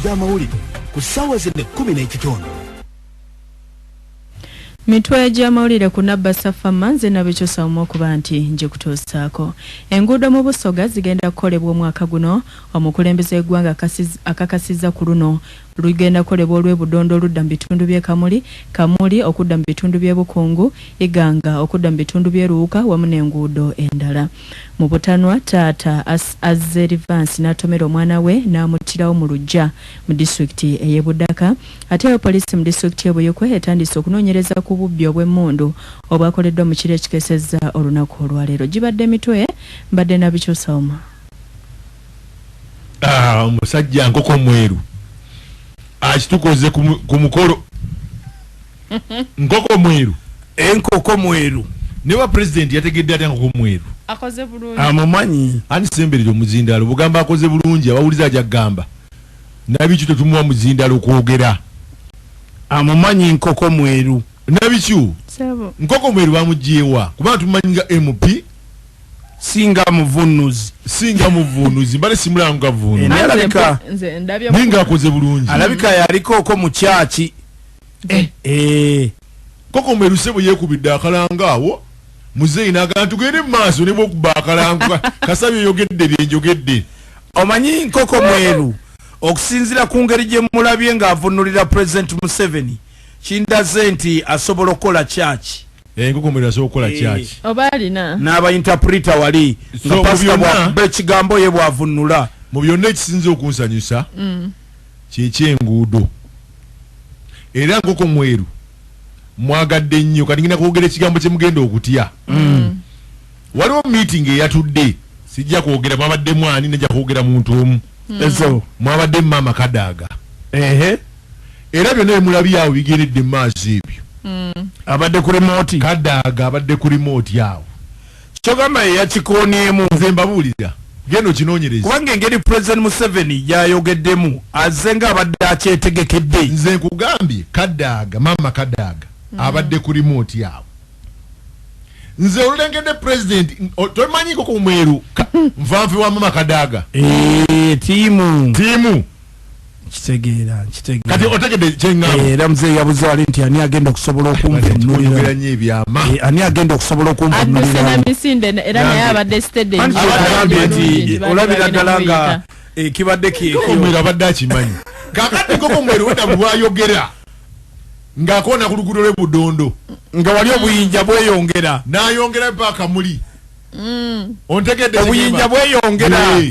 gy'amawulire ku ssaawa zino 10:15. Mitwe gy'amawulire ku Nabba Safama, nze nabikyosamu okuba nti nje kutuusaako. Enguudo mu Busoga zigenda kukolebwa omwaka guno. Omukulembeze w'eggwanga akakasizza ku luno lugenda kukolebwa olw'e Budondo oludda mu bitundu by'e Kamuli, Kamuli okudda mu bitundu by'e Bukungu, Iganga okudda mu bitundu by'e Luuka wamu n'enguudo endala. Mu butanwa, taata azze rivansi n'atomera omwana we n'amuttirawo mu luggya mu disitulikiti ey'e Budaka. Ate yo poliisi mu disitulikiti y'e Buyikwe etandise okunoonyereza ku bubbi obw'emmundu obwakoleddwa mu kiro ekikeesezza olunaku olwaleero. Gibadde mitwe, mbadde nabikyusauma. Omusajja Nkoko Mweru akitukoze ku mukolo. Nkoko Mweru. Enkoko Mweru. Newa pulezidenti yategedde atya Nkoko Mweru? Akoze bulungi. Amumanyi. Ani semberera omuzindaalo bugamba akoze bulungi, abawuliza ajja kugamba Nabiki tetumuwa muzindaalo okwogera. Amumanyi Nkoko Mweru. Nabiki? Sebo. Nkoko Mweru bamugyewa? Kubanga tumanyi nga MP. Singa muvunuzi. Singa muvunuzi, mbale simulanga vunu. Naye Nze ndabye ninga akoze bulungi. Alabika yaliko mu kyaki. Nkoko Mweru sebo yeekubidde akalanga awo, muzeeyi n'agamba tugende mu maaso ne bwokuba akalango kasabye oyogedde byenjogedde. Omanyi Nkoko Mweru, okusinziira ku ngeri gye mulabye ng'avunulira President Museveni, kindaze nti asobola okukola kyaki. Nkoko Mweru asobola okukola kyaki. Oba alina n'aba interpreter wali So, nga mu pasita byonna- bw'akuba ekigambo ye bw'avunula. Mu byonna ekisinze okunsanyusa kyekyenguudo, era Nkoko Mweru mwagadde nnyo. Kati ngenda kwogera ekigambo kye mugenda okutya. Waliwo meeting eyatudde, sijja kwogera mwabaddemu ani, nejja kwogera muntu omu. Eso. Mwabadde maama Kadaaga. Ehe. Era byonna bemulabye awo bigendedde mu maaso ebyo. Abadde ku remote. Kadaaga abadde ku remote awo. Kyogamba ye yakikoonyeemu? Nze mbabuulira, genda okinoonyereza. Kubanga engeri President Museveni gyayogeddemu, azze nga abadde akyetegekedde. Nze nkugambye, Kadaaga, maama Kadaaga abadde ku remote awo. Nze olulengedde president, tomanyi Nkoko Mweru nvanfe wa mama Kadaaga. Eh, tiimu. Tiimu. Nkitegeera, nkitegeera. Kati otegedde kyeŋŋamba? Era muzeeyi yabuze wali nti ani agenda okusobola Oyogera okunvunulira nnyo ebyama. Ani agenda okusobola adduse na okunvunulira. misinde, era naye Nange. abadde steady. Anti Abadde kyekugambye nti olabira ddala nga muyita. kibadde Nkoko Mweru abadde akimanyi. Kakati Nkoko Mweru weda bwayogera ng'akoona ku luguudo lw'e Budondo, nga wali obuyinja bweyongera. N'ayongera paka muli ontegedde? Obuyinja bweyongera.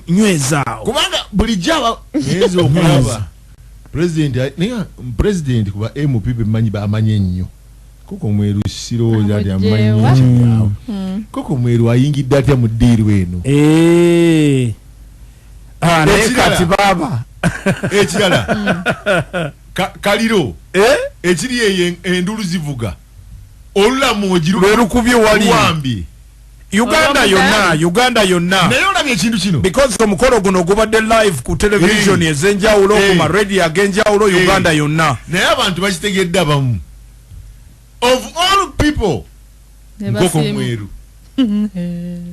Nywezaawo. Kubanga bulijjo aba ngenza okulaba president, naye president kuba MP bemanyi bamanyi ennyo. Koko Mweru sirowooza nti amanyi Amugyewa. ekyawo. Koko Mweru ayingidde atya mu ddiiru eno? Ah, naye Ekirala. kati baaba Ekirala, kaliro Eh? ekiri eyo, endulu zivuga olulamu ogiru Lwe lukubye wali. Luwambye. Uganda Olw'omudaali. yonna, Uganda yonna. Naye olabye ekintu kino? Because omukolo guno gubadde live ku television ez'enjawulo, ku maradio ag'enjawulo, Uganda yonna. Naye abantu bakitegedde abamu, of all people, Nkoko Mweru.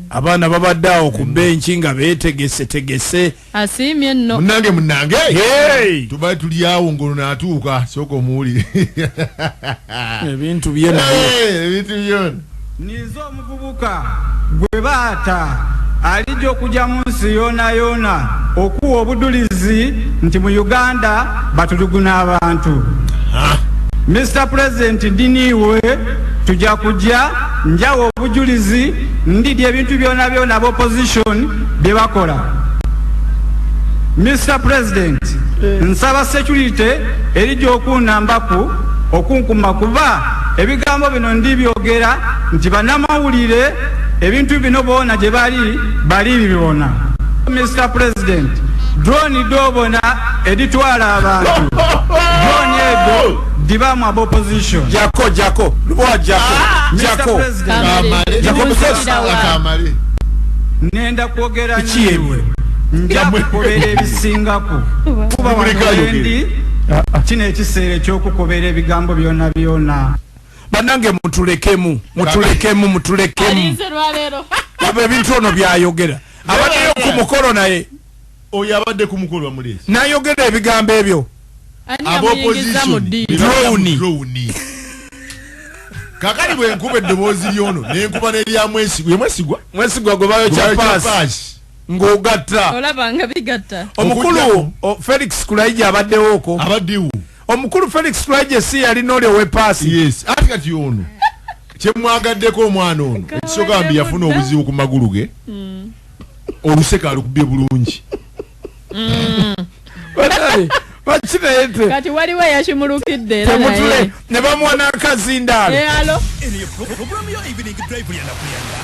Abaana babadde awo ku benki nga beetegesetegese. Asiimye nno. Munange, munange. Hey! Tuba tuli awo ngono natuuka, sooka omuwulire. Ebintu bye naye. Hey, ebintu byona. Ninze omuvubuka gwe baata alijja okujja mu nsi yoona yoona okuwa obudulizi nti mu Uganda batuluguna abantu. Mr President, ndiniiwe tujja kujja njawa obujulizi ndidya ebintu byona byona aba opposition bye bakola. Mr President, nsaba security erijja okunambaku okunkuma, kuba ebigambo bino ndibyogera nti bannamawulire ebintu bino boona gye bali bali bibona. Mr President, drone dobona editwala abantu, drone edo dibamu aba opposition. Jako, jako lubwa, jako. Mr. Jako. President, Kamale. Jako because- Kamale. nenda kwogera Biki niiwe. ebyo? Nja kukobera ebisingaku kuba wano Muleke ayogere. wendi kino ekiseera ekyokukobera ebigambo byonna byonna. Bannange, mutulekemu, mutulekemu, mutulekemu. Alinze lwaleero. Abo ebintu ono byayogera abaddeyo ku mukolo naye. Oyo abadde ku mukolo bamuleese. N'ayogera ebigambo ebyo. Ani yamuyingiza mu ddiini? Drone. Kakati bwe nkuba eddoboozi lyono nenkuba n'erya Mwesigwa. Ye Mwesigwa? Mwesigwa gwe bayokya paasi. Ng'ogatta. Olaba nga bigatta. Omukulu Felix Kulaije abaddewo okwo. Abaddewo. Omukulu Felix Kulaije si yalina oli ow'epaasi. Yes. Ate kati ono kyemwagaddeko omwana ono ekisooka mbi yafuna obuzibu ku magulu ge. Oluseke alukubye bulungi. Kati waliwo eyakimulukidde era naye. Ne bamuwa n'akazindaalo. Alo. Programu ya Evening Drive yanakulanga.